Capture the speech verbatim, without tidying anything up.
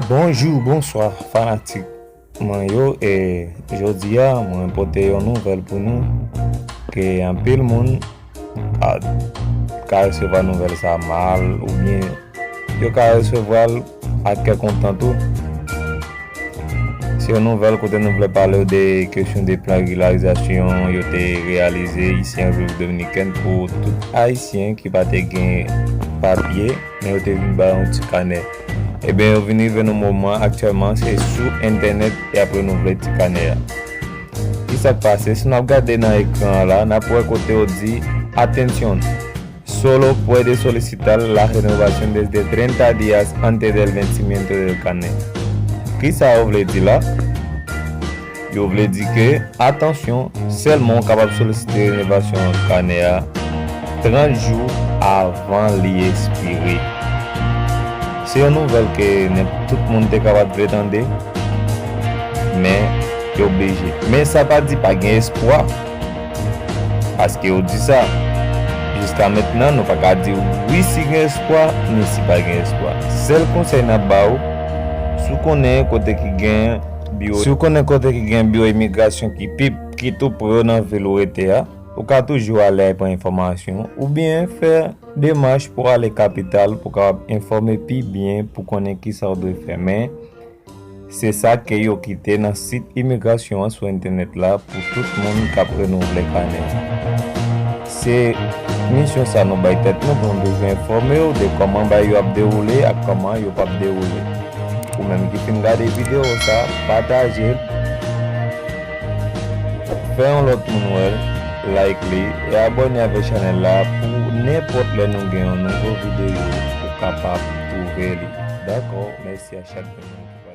Bonjou, bonswa, fanatik mwen yo, e jodi a, mwen pote yon nouvèl pou nou, ke anpil moun a, ka resevwa nouvèl sa mal, oubyen yo ka resevwa l ak kè kontan tou. Se yon nouvèl kote nou vle pale w de kesyon de plan regularizasyon yo te reyalize isi an Repiblik Dominikèn pou tout Ayisyen ki pa te gen papye, men yo te vin ba yon ti kanè. Ebyen, yo vin rive nan moman aktyèlman, se sou entènèt y ap renouvle ti kanè a. Ki sa k pase? Si n ap gade nan ekran an la, n ap wè kote yo di, Atención, solo puede solicitar la renovación desde treinta días antes del vencimiento del carnet. Ki sa yo vle di la? Yo vle di ke, atansyon, sèlman w kapab solisite renovasyon kanè a trant jou avan li ekspire. Se yon nouvèl ke nenpòt tout moun te kapab vle tande, men yo blije. Men sa pa di pa gen espwa. Paske yo di sa. Jiska mentnan, nou pa ka di wi si gen espwa, ni si pa gen espwa. Sèl konsèy n ap ba w, si w konnen kote ki gen biwo, si w konnen kote ki gen biwo imigrasyon ki pi, ki tou pre w nan vil ou rete a, ou ka toujou ale pran enfòmasyon, oubyen fè demach pou ale kapital pou kapab enfòme pi byen pou konnen kisa w dwe fè. Men, se sa ke yo kite nan sit imigrasyon an sou entènèt la pou tout moun k ap renouvle kanè. Se misyon sa nou bay tèt nou pou nou toujou enfòme w de kòman bagay yo ap dewoule ak kòman yo p ap dewoule. Ou menm ki fin gade videyo sa, pataje l, fè yon lòt moun wè l, like li, e abòne avèk chanèl la pou nenpòt lè nou gen yon nouvo videyo, ou kapab twouve li. Dakò, mèsi a chak moun.